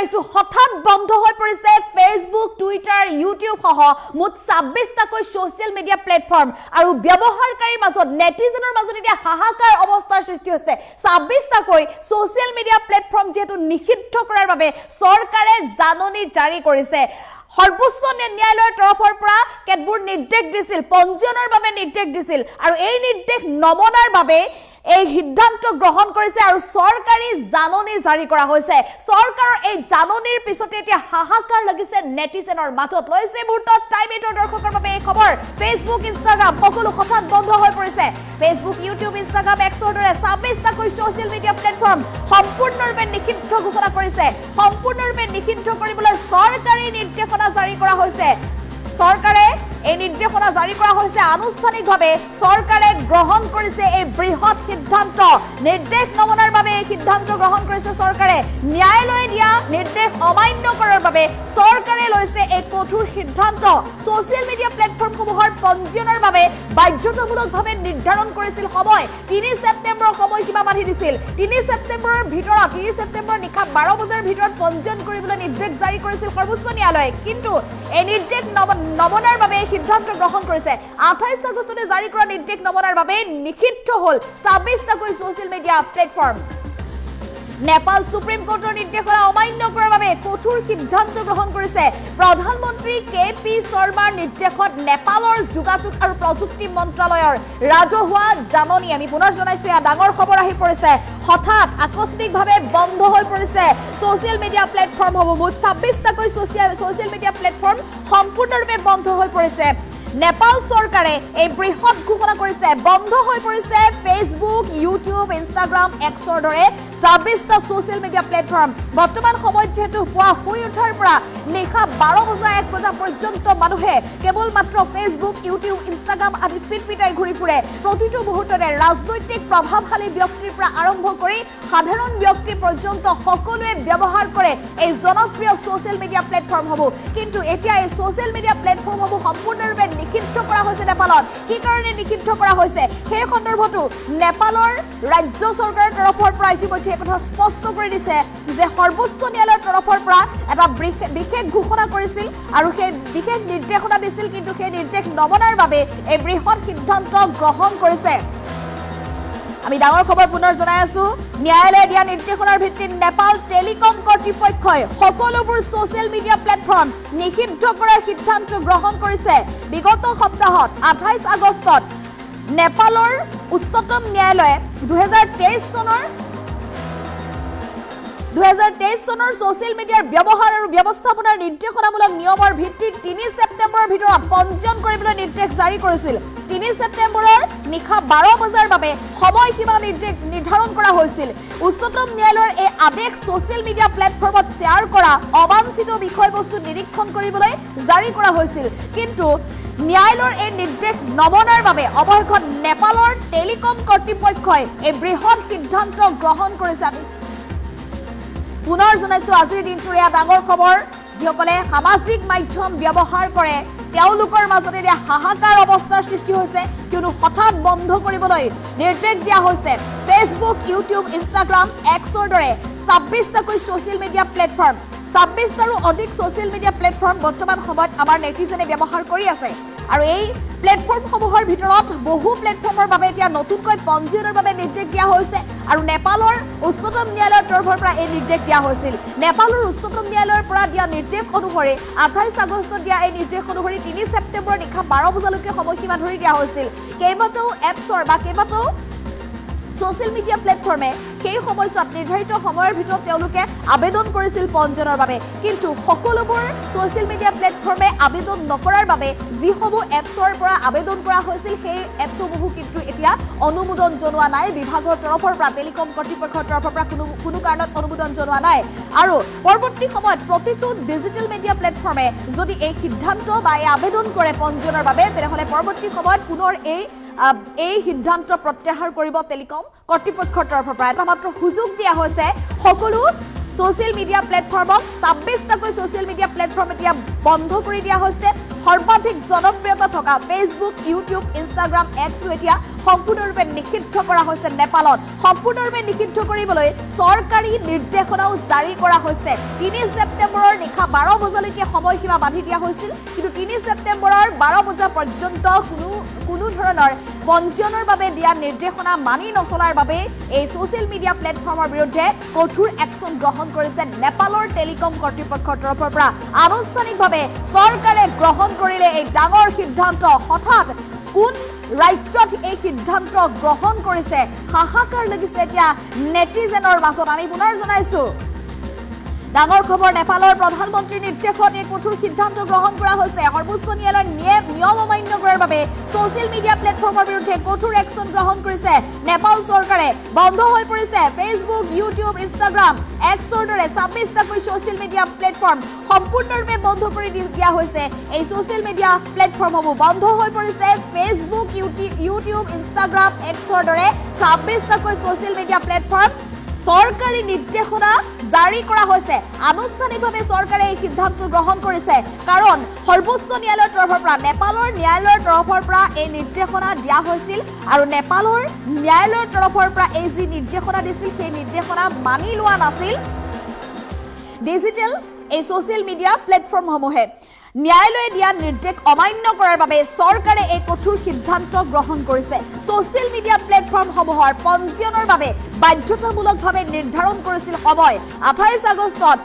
জনাইছো, হঠাৎ বন্ধ হৈ পৰিছে ফেচবুক, টুইটাৰ, ইউটিউব সহ মুঠ 26টাকৈ ছ'চিয়েল মিডিয়া প্লেটফৰ্ম আৰু ব্যৱহাৰকাৰীৰ মাজত, নেটিজেনৰ মাজত এতিয়া হাহাকাৰ অৱস্থাৰ সৃষ্টি হৈছে। 26টাকৈ ছ'চিয়েল মিডিয়া প্লেটফৰ্ম যিহেতু নিষিদ্ধ কৰাৰ বাবে চৰকাৰে জাননী জাৰি কৰিছে। সৰ্বোচ্চ ন্যায়ালয়ৰ তৰফৰ পৰা কেতবোৰ নিৰ্দেশ দিছিল, পঞ্জীয়নৰ বাবে নিৰ্দেশ দিছিল আৰু এই নিৰ্দেশ নমনাৰ বাবে এই সিদ্ধান্ত গ্ৰহণ কৰিছে আৰু চৰকাৰী জাননী জাৰি কৰা হৈছে। চৰকাৰৰ এই জাননীৰ পিছতে এতিয়া হাহাকাৰ লাগিছে নেটিজেনৰ মাজত। লৈছো এই মুহূৰ্তত টাইম এইটৰ দৰ্শকৰ বাবে এই খবৰ। ফেচবুক, ইনষ্টাগ্ৰাম সকলো হঠাৎ বন্ধ হৈ পৰিছে। ফেচবুক, ইউটিউব, ইনষ্টাগ্ৰাম, এক্সৰ দৰে 26টাকৈ ছ'চিয়েল মিডিয়া প্লেটফৰ্ম সম্পূৰ্ণৰূপে নিষিদ্ধ ঘোষণা কৰিছে। সম্পূৰ্ণৰূপে নিষিদ্ধ কৰিবলৈ চৰকাৰী নিৰ্দেশনা জাৰি কৰা হৈছে। চৰকাৰে এই নিৰ্দেশনা জাৰি কৰা হৈছে। আনুষ্ঠানিকভাৱে চৰকাৰে গ্ৰহণ কৰিছে এই বৃহৎ সিদ্ধান্ত। নিৰ্দেশ নমনাৰ বাবে এই সিদ্ধান্ত গ্ৰহণ কৰিছে চৰকাৰে। ন্যায়ালয়ে দিয়া নিৰ্দেশ অমান্য কৰাৰ বাবে চৰকাৰে লৈছে এই কঠোৰ সিদ্ধান্ত। ছ'চিয়েল মিডিয়া প্লেটফৰ্মসমূহৰ পঞ্জীয়নৰ বাবে বাধ্যতামূলকভাৱে নিৰ্ধাৰণ কৰিছিল সময়। 3 ছেপ্টেম্বৰৰ সময়সীমা বান্ধি দিছিল। 3 ছেপ্টেম্বৰৰ ভিতৰত, 3 ছেপ্টেম্বৰ নিশা 12 বজাৰ ভিতৰত পঞ্জীয়ন কৰিবলৈ নিৰ্দেশ জাৰি কৰিছিল সৰ্বোচ্চ ন্যায়ালয়ে। কিন্তু এই নিৰ্দেশ নমনাৰ বাবে এই সিদ্ধান্ত গ্ৰহণ কৰিছে। 28 আগষ্টতে জাৰি কৰা নিৰ্দেশ নমনাৰ বাবে নিষিদ্ধ হ'ল 26টাকৈ social media platform. Nepal supreme কোৰ্টৰ নিৰ্দেশনা অমান্য কৰাৰ বাবে কঠোৰ সিদ্ধান্ত গ্ৰহণ কৰিছে। প্ৰধানমন্ত্ৰী কে পি শৰ্মাৰ নিৰ্দেশত নেপালৰ যোগাযোগ আৰু প্ৰযুক্তি মন্ত্ৰালয়ৰ ৰাজহুৱা জাননী। আমি পুনৰ জনাইছো, এয়া ডাঙৰ খবৰ আহি পৰিছে। হঠাৎ আকস্মিকভাৱে বন্ধ হৈ পৰিছে ছ'চিয়েল মিডিয়া প্লেটফৰ্মসমূহ। মুঠ 26টাকৈ ছ'চিয়েল মিডিয়া প্লেটফৰ্ম সম্পূৰ্ণৰূপে বন্ধ হৈ পৰিছে। নেপাল চৰকাৰে এই বৃহৎ ঘোষণা কৰিছে। বন্ধ হৈ পৰিছে ফেচবুক, ইউটিউব, ইনষ্টাগ্ৰাম, এক্সৰ দৰে 26টা ছ'চিয়েল মিডিয়া প্লেটফৰ্ম। বৰ্তমান সময়ত যিহেতু পুৱা শুই উঠাৰ পৰা নিশা 12 বজা, 1 বজা পৰ্যন্ত মানুহে কেৱল মাত্ৰ ফেচবুক, ইউটিউব, ইনষ্টাগ্ৰাম আদিত পিটপিটাই ঘূৰি ফুৰে। প্ৰতিটো মুহূৰ্ততে ৰাজনৈতিক প্ৰভাৱশালী ব্যক্তিৰ পৰা আৰম্ভ কৰি সাধাৰণ ব্যক্তি পৰ্যন্ত সকলোৱে ব্যৱহাৰ কৰে এই জনপ্ৰিয় ছ'চিয়েল মিডিয়া প্লেটফৰ্মসমূহ। কিন্তু এতিয়া এই ছ'চিয়েল মিডিয়া প্লেটফৰ্মসমূহ সম্পূৰ্ণৰূপে নিষিদ্ধ কৰা হৈছে নেপালত। কি কাৰণে নিষিদ্ধ কৰা হৈছে, সেই সন্দৰ্ভতো নেপালৰ ৰাজ্য চৰকাৰৰ তৰফৰ পৰা ইতিমধ্যে এই কথা স্পষ্ট কৰি দিছে যে সৰ্বোচ্চ ন্যায়ালয়ৰ তৰফৰ পৰা এটা বিশেষ ঘোষণা কৰিছিল আৰু সেই বিশেষ নিৰ্দেশনা দিছিল। কিন্তু সেই নিৰ্দেশ নমনাৰ বাবে এই বৃহৎ সিদ্ধান্ত গ্ৰহণ কৰিছে। আমি ডাঙৰ খবৰ পুনৰ জনাই আছো। ন্যায়ালয়ে দিয়া নিৰ্দেশনাৰ ভিত্তিত নেপাল টেলিকম কৰ্তৃপক্ষই সকলোবোৰ ছ'চিয়েল মিডিয়া প্লেটফৰ্ম নিষিদ্ধ কৰাৰ সিদ্ধান্ত গ্ৰহণ কৰিছে। বিগত সপ্তাহত 28 আগষ্টত নেপালৰ উচ্চতম ন্যায়ালয়ে 2023 চনৰ ছ'চিয়েল মিডিয়াৰ ব্যৱহাৰ আৰু ব্যৱস্থাপনাৰ নিৰ্দেশনামূলক নিয়মৰ ভিত্তিত 3 ছেপ্টেম্বৰৰ ভিতৰত পঞ্জীয়ন কৰিবলৈ নিৰ্দেশ জাৰি কৰিছিল। 3 ছেপ্টেম্বৰৰ নিশা 12 বজাৰ বাবে সময়সীমা নিৰ্দেশ নিৰ্ধাৰণ কৰা হৈছিল। উচ্চতম ন্যায়ালয়ৰ এই আদেশ ছ'চিয়েল মিডিয়া প্লেটফৰ্মত শ্বেয়াৰ কৰা অবাঞ্ছিত বিষয়বস্তু নিৰীক্ষণ কৰিবলৈ জাৰি কৰা হৈছিল। কিন্তু ন্যায়ালয়ৰ এই নিৰ্দেশ নমনাৰ বাবে অৱশেষত নেপালৰ টেলিকম কৰ্তৃপক্ষই এই বৃহৎ সিদ্ধান্ত গ্ৰহণ কৰিছে। আমি পুনৰ জনাইছো, আজিৰ দিনটোৰ এয়া ডাঙৰ খবৰ। যিসকলে সামাজিক মাধ্যম ব্যৱহাৰ কৰে, তেওঁলোকৰ মাজত এতিয়া হাহাকাৰ অৱস্থাৰ সৃষ্টি হৈছে, কিয়নো হঠাৎ বন্ধ কৰিবলৈ নিৰ্দেশ দিয়া হৈছে ফেচবুক, ইউটিউব, ইনষ্টাগ্ৰাম, এক্সৰ দৰে 26টাকৈ ছ'চিয়েল মিডিয়া প্লেটফৰ্ম। 26টাৰো অধিক ছ'চিয়েল মিডিয়া প্লেটফৰ্ম বৰ্তমান সময়ত আমাৰ নেটিজেনে ব্যৱহাৰ কৰি আছে আৰু এই প্লেটফৰ্মসমূহৰ ভিতৰত বহু প্লেটফৰ্মৰ বাবে এতিয়া নতুনকৈ পঞ্জীয়নৰ বাবে নিৰ্দেশ দিয়া হৈছে আৰু নেপালৰ উচ্চতম ন্যায়ালয়ৰ তৰফৰ পৰা এই নিৰ্দেশ দিয়া হৈছিল। নেপালৰ উচ্চতম ন্যায়ালয়ৰ পৰা দিয়া নিৰ্দেশ অনুসৰি, 28 আগষ্টত দিয়া এই নিৰ্দেশ অনুসৰি 3 ছেপ্টেম্বৰৰ নিশা 12 বজালৈকে সময়সীমা ধৰি দিয়া হৈছিল। কেইবাটাও এপছৰ বা কেইবাটাও ছ'চিয়েল মিডিয়া প্লেটফৰ্মে সেই সময়ছোৱাত নিৰ্ধাৰিত সময়ৰ ভিতৰত তেওঁলোকে আবেদন কৰিছিল পঞ্জীয়নৰ বাবে। কিন্তু সকলোবোৰ ছ'চিয়েল মিডিয়া প্লেটফৰ্মে আবেদন নকৰাৰ বাবে যিসমূহ এপছৰ পৰা আবেদন কৰা হৈছিল, সেই এপছসমূহো কিন্তু এতিয়া অনুমোদন জনোৱা নাই বিভাগৰ তৰফৰ পৰা। টেলিকম কৰ্তৃপক্ষৰ তৰফৰ পৰা কোনো কোনো কাৰণত অনুমোদন জনোৱা নাই। আৰু পৰৱৰ্তী সময়ত প্ৰতিটো ডিজিটেল মিডিয়া প্লেটফৰ্মে যদি এই সিদ্ধান্ত বা এই আবেদন কৰে পঞ্জীয়নৰ বাবে, তেনেহ'লে পৰৱৰ্তী সময়ত পুনৰ এই সিদ্ধান্ত প্ৰত্যাহাৰ কৰিব টেলিকম কৰ্তৃপক্ষৰ তৰফৰ পৰা। এটা মাত্ৰ সুযোগ দিয়া হৈছে সকলো ছ'চিয়েল মিডিয়া প্লেটফৰ্মক। 26টাকৈ ছ'চিয়েল মিডিয়া প্লেটফৰ্ম এতিয়া বন্ধ কৰি দিয়া হৈছে। সৰ্বাধিক জনপ্ৰিয়তা থকা ফেচবুক, ইউটিউব, ইনষ্টাগ্ৰাম, এক্সো এতিয়া সম্পূৰ্ণৰূপে নিষিদ্ধ কৰা হৈছে নেপালত। সম্পূৰ্ণৰূপে নিষিদ্ধ কৰিবলৈ চৰকাৰী নিৰ্দেশনাও জাৰি কৰা হৈছে। 3 ছেপ্টেম্বৰৰ নিশা 12 বজালৈকে সময়সীমা বান্ধি দিয়া হৈছিল। কিন্তু 3 ছেপ্টেম্বৰৰ 12 বজা পৰ্যন্ত কোনো কোনো ধৰণৰ পঞ্জীয়নৰ বাবে দিয়া নিৰ্দেশনা মানি নচলাৰ বাবে এই ছ'চিয়েল মিডিয়া প্লেটফৰ্মৰ বিৰুদ্ধে কঠোৰ একশ্যন গ্ৰহণ কৰিছে নেপালৰ টেলিকম কৰ্তৃপক্ষৰ তৰফৰ পৰা। আনুষ্ঠানিকভাৱে চৰকাৰে গ্ৰহণ কৰিলে এই ডাঙৰ সিদ্ধান্ত। হঠাৎ কোন ৰাজ্যত এই সিদ্ধান্ত গ্ৰহণ কৰিছে, হাহাকাৰ লাগিছে এতিয়া নেটিজেনৰ মাজত। আমি পুনৰ জনাইছো ডাঙৰ খবৰ, নেপালৰ প্ৰধানমন্ত্ৰীৰ নিৰ্দেশত এই কঠোৰ সিদ্ধান্ত গ্ৰহণ কৰা হৈছে। সৰ্বোচ্চ ন্যায়ালয়ৰ নিয়ম অমান্য কৰাৰ বাবে ছ'চিয়েল মিডিয়া প্লেটফৰ্মৰ বিৰুদ্ধে কঠোৰ একশ্যন গ্ৰহণ কৰিছে নেপাল চৰকাৰে। বন্ধ হৈ পৰিছে ফেচবুক, ইউটিউব, ইনষ্টাগ্ৰাম, এক্সৰ দৰে 26টাকৈ ছ'চিয়েল মিডিয়া প্লেটফৰ্ম। সম্পূৰ্ণৰূপে বন্ধ কৰি দিয়া হৈছে এই ছ'চিয়েল মিডিয়া প্লেটফৰ্মসমূহ। বন্ধ হৈ পৰিছে ফেচবুক, ইউটিউব, ইনষ্টাগ্ৰাম, এক্সৰ দৰে 26টাকৈ ছ'চিয়েল মিডিয়া প্লেটফৰ্ম। চৰকাৰী নিৰ্দেশনা জাৰি কৰা হৈছে। আনুষ্ঠানিকভাৱে চৰকাৰে এই সিদ্ধান্ত গ্ৰহণ কৰিছে, কাৰণ সৰ্বোচ্চ ন্যায়ালয়ৰ তৰফৰ পৰা, নেপালৰ ন্যায়ালয়ৰ তৰফৰ পৰা এই নিৰ্দেশনা দিয়া হৈছিল আৰু নেপালৰ ন্যায়ালয়ৰ তৰফৰ পৰা এই যি নিৰ্দেশনা দিছিল, সেই নিৰ্দেশনা মানি লোৱা নাছিল ডিজিটেল এই ছ'চিয়েল মিডিয়া প্লেটফৰ্মসমূহে। ন্যায়ালয়ে দিয়া নিৰ্দেশ অমান্য কৰাৰ বাবে চৰকাৰে এই কঠোৰ সিদ্ধান্ত গ্ৰহণ কৰিছে। ছ'চিয়েল মিডিয়া প্লেটফৰ্মসমূহৰ পঞ্জীয়নৰ বাবে বাধ্যতামূলকভাৱে নিৰ্ধাৰণ কৰিছিল সময়। 28 আগষ্টত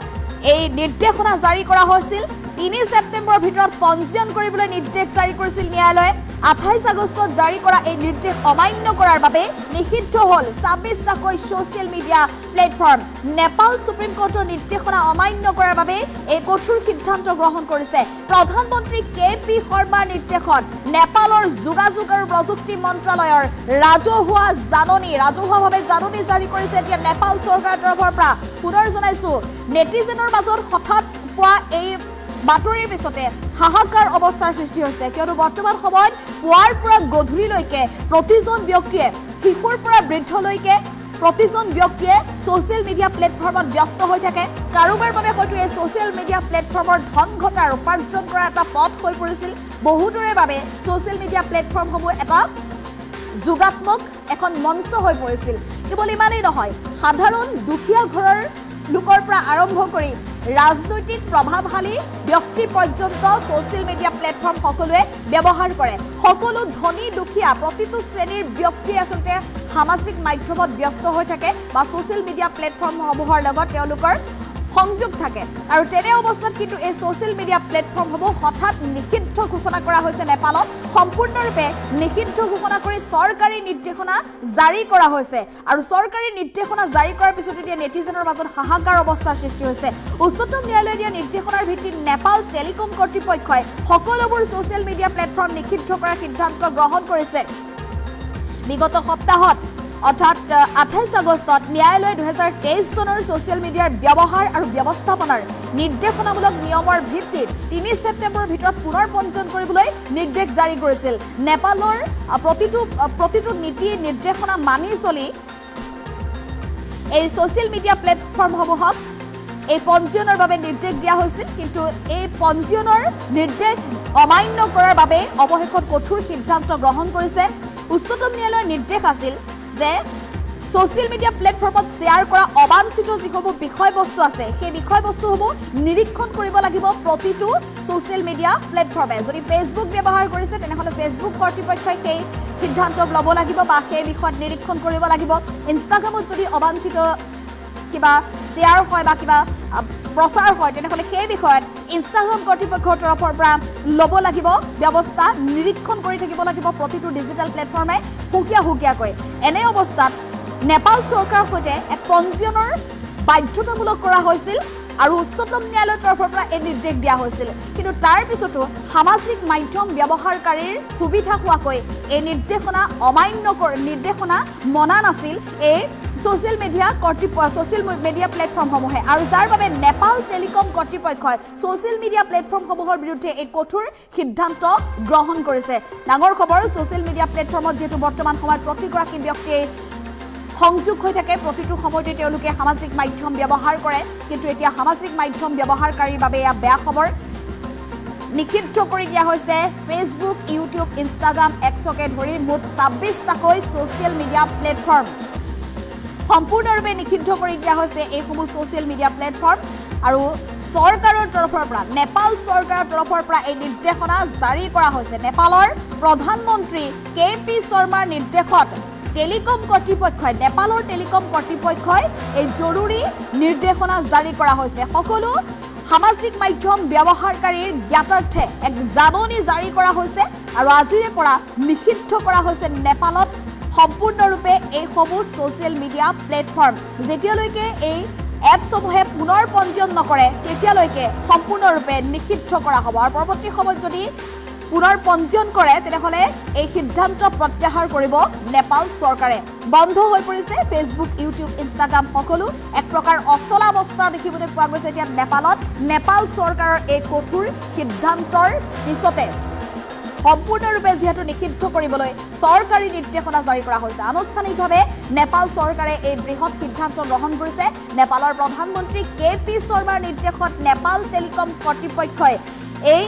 এই নিৰ্দেশনা জাৰি কৰা হৈছিল। 3 ছেপ্টেম্বৰৰ ভিতৰত পঞ্জীয়ন কৰিবলৈ নিৰ্দেশ জাৰি কৰিছিল ন্যায়ালয়ে। 28 আগষ্টত জাৰি কৰা এই নিৰ্দেশ অমান্য কৰাৰ বাবে নিষিদ্ধ হ'ল 26টাকৈ social media platform. Nepal supreme কোৰ্টৰ নিৰ্দেশনা অমান্য কৰাৰ বাবে এই কঠোৰ সিদ্ধান্ত গ্ৰহণ কৰিছে। প্ৰধানমন্ত্ৰী কে পি শৰ্মাৰ নিৰ্দেশত নেপালৰ যোগাযোগ আৰু প্ৰযুক্তি মন্ত্ৰালয়ৰ ৰাজহুৱাভাৱে জাননী জাৰি কৰিছে এতিয়া নেপাল চৰকাৰৰ তৰফৰ পৰা। পুনৰ জনাইছো, নেটিজেনৰ মাজত হঠাৎ পোৱা এই বাতৰিৰ পিছতে হাহাকাৰ অৱস্থাৰ সৃষ্টি হৈছে, কিয়নো বৰ্তমান সময়ত পুৱাৰ পৰা গধূলিলৈকে প্ৰতিজন ব্যক্তিয়ে, শিশুৰ পৰা বৃদ্ধলৈকে প্ৰতিজন ব্যক্তিয়ে ছ'চিয়েল মিডিয়া প্লেটফৰ্মত ব্যস্ত হৈ থাকে। কাৰোবাৰ বাবে হয়তো এই ছ'চিয়েল মিডিয়া প্লেটফৰ্মৰ ধন ঘটাৰ, উপাৰ্জন কৰা এটা পথ হৈ পৰিছিল। বহুতৰে বাবে ছ'চিয়েল মিডিয়া প্লেটফৰ্মসমূহ এটা যোগাত্মক এখন মঞ্চ হৈ পৰিছিল। কেৱল ইমানেই নহয়, সাধাৰণ দুখীয়া ঘৰৰ লোকৰ পৰা আৰম্ভ কৰি ৰাজনৈতিক প্ৰভাৱশালী ব্যক্তি পৰ্যন্ত ছ'চিয়েল মিডিয়া প্লেটফৰ্ম সকলোৱে ব্যৱহাৰ কৰে। সকলো ধনী দুখীয়া প্ৰতিটো শ্ৰেণীৰ ব্যক্তিয়ে আচলতে সামাজিক মাধ্যমত ব্যস্ত হৈ থাকে বা ছ'চিয়েল মিডিয়া প্লেটফৰ্মসমূহৰ লগত তেওঁলোকৰ সংযোগ থাকে। আৰু তেনে অৱস্থাত কিন্তু এই ছ'চিয়েল মিডিয়া প্লেটফৰ্মসমূহ হঠাৎ নিষিদ্ধ ঘোষণা কৰা হৈছে নেপালত। সম্পূৰ্ণৰূপে নিষিদ্ধ ঘোষণা কৰি চৰকাৰী নিৰ্দেশনা জাৰি কৰা হৈছে। আৰু চৰকাৰী নিৰ্দেশনা জাৰি কৰাৰ পিছত এতিয়া নেটিজেনৰ মাজত হাহাকাৰ অৱস্থাৰ সৃষ্টি হৈছে। উচ্চতম ন্যায়ালয়ে দিয়া নিৰ্দেশনাৰ ভিত্তিত নেপাল টেলিকম কৰ্তৃপক্ষই সকলোবোৰ ছ'চিয়েল মিডিয়া প্লেটফৰ্ম নিষিদ্ধ কৰাৰ সিদ্ধান্ত গ্ৰহণ কৰিছে। বিগত সপ্তাহত, অৰ্থাৎ 28 আগষ্টত ন্যায়ালয়ে 2023 চনৰ ছ'চিয়েল মিডিয়াৰ ব্যৱহাৰ আৰু ব্যৱস্থাপনাৰ নিৰ্দেশনামূলক নিয়মৰ ভিত্তিত 3 ছেপ্টেম্বৰৰ ভিতৰত পুনৰ পঞ্জীয়ন কৰিবলৈ নিৰ্দেশ জাৰি কৰিছিল। নেপালৰ প্ৰতিটো নীতি নিৰ্দেশনা মানি চলি এই ছ'চিয়েল মিডিয়া প্লেটফৰ্মসমূহক এই পঞ্জীয়নৰ বাবে নিৰ্দেশ দিয়া হৈছিল। কিন্তু এই পঞ্জীয়নৰ নিৰ্দেশ অমান্য কৰাৰ বাবে অৱশেষত কঠোৰ সিদ্ধান্ত গ্ৰহণ কৰিছে। উচ্চতম ন্যায়ালয়ৰ নিৰ্দেশ আছিল যে ছ'চিয়েল মিডিয়া প্লেটফৰ্মত শ্বেয়াৰ কৰা অবাঞ্ছিত যিসমূহ বিষয়বস্তু আছে, সেই বিষয়বস্তুসমূহ নিৰীক্ষণ কৰিব লাগিব প্ৰতিটো ছ'চিয়েল মিডিয়া প্লেটফৰ্মে। যদি ফেচবুক ব্যৱহাৰ কৰিছে, তেনেহ'লে ফেচবুক কৰ্তৃপক্ষই সেই সিদ্ধান্ত ল'ব লাগিব বা সেই বিষয়ত নিৰীক্ষণ কৰিব লাগিব। ইনষ্টাগ্ৰামত যদি অবাঞ্ছিত কিবা শ্বেয়াৰ হয় বা কিবা প্ৰচাৰ হয়, তেনেহ'লে সেই বিষয়ত ইনষ্টাগ্ৰাম কৰ্তৃপক্ষৰ তৰফৰ পৰা ল'ব লাগিব ব্যৱস্থা। নিৰীক্ষণ কৰি থাকিব লাগিব প্ৰতিটো ডিজিটেল প্লেটফৰ্মে সুকীয়া সুকীয়াকৈ। এনে অৱস্থাত নেপাল চৰকাৰৰ সৈতে এক পঞ্জীয়নৰ বাধ্যতামূলক কৰা হৈছিল আৰু উচ্চতম ন্যায়ালয়ৰ তৰফৰ পৰা এই নিৰ্দেশ দিয়া হৈছিল। কিন্তু তাৰ পিছতো সামাজিক মাধ্যম ব্যৱহাৰকাৰীৰ সুবিধা হোৱাকৈ এই নিৰ্দেশনা অমান্য নিৰ্দেশনা মনা নাছিল এই ছ'চিয়েল মিডিয়া প্লেটফৰ্মসমূহে। আৰু যাৰ বাবে নেপাল টেলিকম কৰ্তৃপক্ষই ছ'চিয়েল মিডিয়া প্লেটফৰ্মসমূহৰ বিৰুদ্ধে এই কঠোৰ সিদ্ধান্ত গ্ৰহণ কৰিছে। ডাঙৰ খবৰ, ছ'চিয়েল মিডিয়া প্লেটফৰ্মত যিহেতু বৰ্তমান সময়ত প্ৰতিগৰাকী ব্যক্তিয়ে সংযোগ হৈ থাকে, প্ৰতিটো সময়তে তেওঁলোকে সামাজিক মাধ্যম ব্যৱহাৰ কৰে। কিন্তু এতিয়া সামাজিক মাধ্যম ব্যৱহাৰকাৰীৰ বাবে এয়া বেয়া খবৰ। নিষিদ্ধ কৰি দিয়া হৈছে ফেচবুক, ইউটিউব, ইনষ্টাগ্ৰাম, এক্সকে ধৰি মুঠ 26টাকৈ ছ'চিয়েল মিডিয়া প্লেটফৰ্ম। সম্পূৰ্ণৰূপে নিষিদ্ধ কৰি দিয়া হৈছে এইসমূহ ছ'চিয়েল মিডিয়া প্লেটফৰ্ম। আৰু চৰকাৰৰ তৰফৰ পৰা, নেপাল চৰকাৰৰ তৰফৰ পৰা এই নিৰ্দেশনা জাৰি কৰা হৈছে। নেপালৰ প্ৰধানমন্ত্ৰী কে পি শৰ্মাৰ নিৰ্দেশত টেলিকম কৰ্তৃপক্ষই, নেপালৰ টেলিকম কৰ্তৃপক্ষই এই জৰুৰী নিৰ্দেশনা জাৰি কৰা হৈছে। সকলো সামাজিক মাধ্যম ব্যৱহাৰকাৰীৰ জ্ঞাতাৰ্থে এক জাননী জাৰি কৰা হৈছে আৰু আজিৰে পৰা নিষিদ্ধ কৰা হৈছে নেপালত সম্পূৰ্ণৰূপে এইসমূহ ছ'চিয়েল মিডিয়া প্লেটফৰ্ম। যেতিয়ালৈকে এই এপসমূহে পুনৰ পঞ্জীয়ন নকৰে, তেতিয়ালৈকে সম্পূৰ্ণৰূপে নিষিদ্ধ কৰা হ'ব। আৰু পৰৱৰ্তী সময়ত যদি পুনৰ পঞ্জীয়ন কৰে, তেনেহ'লে এই সিদ্ধান্ত প্ৰত্যাহাৰ কৰিব নেপাল চৰকাৰে। বন্ধ হৈ পৰিছে ফেচবুক, ইউটিউব, ইনষ্টাগ্ৰাম সকলো। এক প্ৰকাৰ অচলাৱস্থা দেখিবলৈ পোৱা গৈছে এতিয়া নেপালত। নেপাল চৰকাৰৰ এই কঠোৰ সিদ্ধান্তৰ পিছতে সম্পূৰ্ণৰূপে যিহেতু নিষিদ্ধ কৰিবলৈ চৰকাৰী নিৰ্দেশনা জাৰি কৰা হৈছে, আনুষ্ঠানিকভাৱে নেপাল চৰকাৰে এই বৃহৎ সিদ্ধান্ত গ্ৰহণ কৰিছে। নেপালৰ প্ৰধানমন্ত্ৰী কে পি শৰ্মাৰ নিৰ্দেশত নেপাল টেলিকম কৰ্তৃপক্ষই এই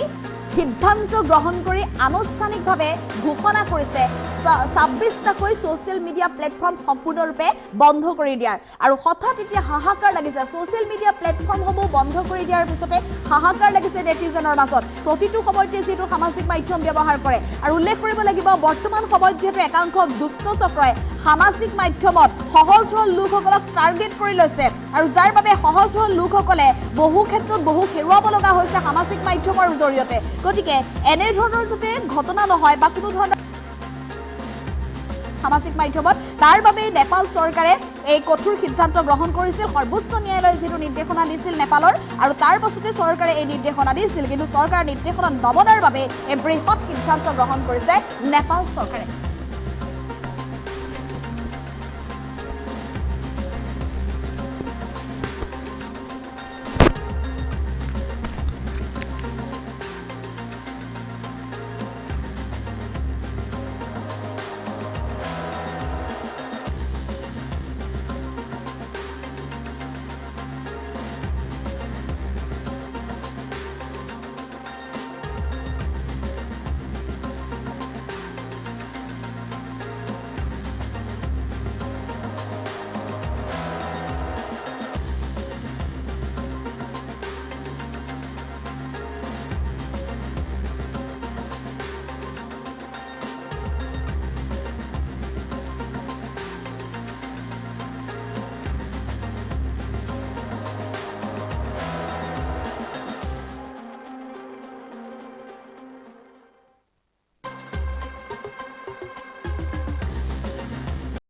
সিদ্ধান্ত গ্ৰহণ কৰি আনুষ্ঠানিকভাৱে ঘোষণা কৰিছে 26টাকৈ ছ'চিয়েল মিডিয়া প্লেটফৰ্ম সম্পূৰ্ণৰূপে বন্ধ কৰি দিয়াৰ। আৰু হঠাৎ এতিয়া হাহাকাৰ লাগিছে। ছ'চিয়েল মিডিয়া প্লেটফৰ্মসমূহ বন্ধ কৰি দিয়াৰ পিছতে হাহাকাৰ লাগিছে নেটিজেনৰ মাজত, প্ৰতিটো সময়তে যিহেতু সামাজিক মাধ্যম ব্যৱহাৰ কৰে। আৰু উল্লেখ কৰিব লাগিব, বৰ্তমান সময়ত যিহেতু একাংশ দুষ্ট চক্ৰই সামাজিক মাধ্যমত সহজ সৰল লোকসকলক টাৰ্গেট কৰি লৈছে আৰু যাৰ বাবে সহজ সৰল লোকসকলে বহু ক্ষেত্ৰত বহু হেৰুৱাব লগা হৈছে সামাজিক মাধ্যমৰ জৰিয়তে। গতিকে এনেধৰণৰ যাতে ঘটনা নহয় বা কোনো ধৰণৰ সামাজিক মাধ্যমত, তাৰ বাবেই নেপাল চৰকাৰে এই কঠোৰ সিদ্ধান্ত গ্ৰহণ কৰিছিল। সৰ্বোচ্চ ন্যায়ালয়ে যিহেতু নিৰ্দেশনা দিছিল নেপালৰ আৰু তাৰ পাছতে চৰকাৰে এই নিৰ্দেশনা দিছিল, কিন্তু চৰকাৰৰ নিৰ্দেশনা নমনাৰ বাবে এই বৃহৎ সিদ্ধান্ত গ্ৰহণ কৰিছে নেপাল চৰকাৰে।